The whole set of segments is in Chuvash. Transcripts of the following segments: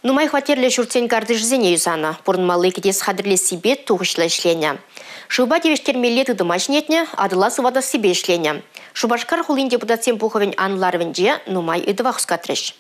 Нумай хваттерлӗ ҫуртсен картишӗсене юсанӑ, пурӑнмалли кӗтес хатӗрлессипе тухӑҫлӑ ӗҫленӗ. Шывпа тивӗҫтермелли тытӑма ҫӗнетнӗ, Атӑла сыватассипе ӗҫленӗ. Шупашкар хулин депутатсен пухӑвӗн анлӑ ларӑвӗнче нумай ыйтӑва хускатрӗҫ.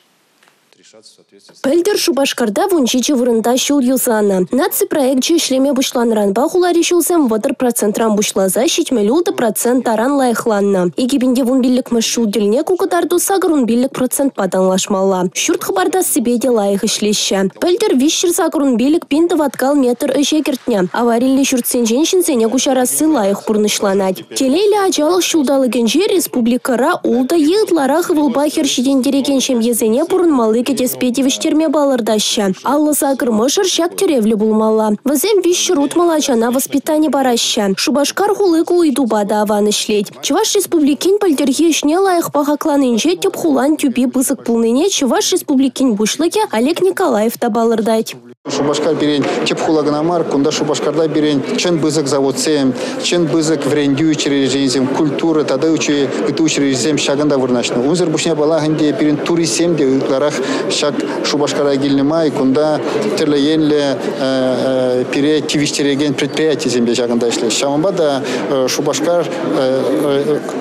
Пӗлтӗр Шупашкарта 17 вырӑнта ҫул юсанӑ. Наци проекчӗ ӗҫлеме пуҫланӑранпа хулари ҫулсем 30 процентран пуҫласа 76 процент таран лайӑхланнӑ. 2015-мӗш ҫул тӗлне ку кӑтарту 85 процентпа танлашмалла. Ҫурт хӑпартассипе те лайӑх ӗҫлеҫҫӗ. Пӗлтӗр 385 пин тӑваткал метр ӗҫе кӗртнӗ. Авариллӗ ҫуртсенчен ҫынсене куҫарасси лайӑх пурнӑҫланать. Телейлӗ ачалӑх ҫулталӑкӗнче республикӑра ултӑ е ытларах ывӑлпа хӗр ҫитӗнтерекен ҫемьесене пурӑнмалли кӗтеспе тивӗҫтерме палӑртаҫҫӗ. 58 мӑшӑр ҫак тӗревлӗ пулмалла. Вӗсем 360 ачана воспитани параҫҫӗ. Шупашкар хули ку ыйтупа та аван ӗҫлет. Чӑваш Республикин пӗлтӗрхи ӗҫне лайӑхпа хакланинче тӗп хулан тӳпи пысӑк пулнине Чӑваш Республикин Пуҫлӑхӗ Олег Николаев та палӑртать. Шупашкар пирӗн тӗп хула кӑна мар, кунта Шупашкарта пирӗн чӑн пысӑк заводсем, чӑн пысӑк вӗрентӳ учрежденийӗсем, культура тата ытти учрежденисем ҫакӑнта вырнаҫнӑ. Унсӑр пуҫне паллах ӗнтӗ пирӗн туристсем те ытларах ҫак Шупашкара килнӗ май кунта тӗрлӗ енлӗ пире тивӗҫтерекен предприятисем те ҫакӑнта ӗҫлеҫҫӗ. Ҫавӑнпа та Шупашкар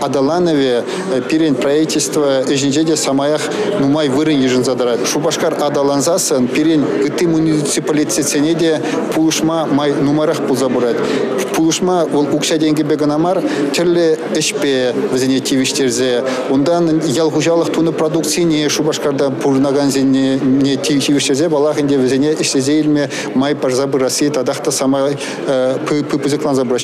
аталанӑвӗ пирӗн правительство ӗҫӗнче те самаях нумай вырӑн йышӑнса тӑрать. Шупашкар аталансассӑн пирӗн ытти муниципалитетсене те пулӑшма май нумайрах пулса пырать. Пулӑшма вӑл укҫа-тенкӗпе кӑна мар, тӗрлӗ ӗҫпе вӗсене тивӗҫтерсе, унтан ял хуҫалӑх тунӑ продукцине Шупашкарта пурӑнакансене тивӗҫтерсе, паллах ӗнтӗ, вӗсене ӗҫлесе илме май парса пырасси татах та самай пысӑкланса пырать.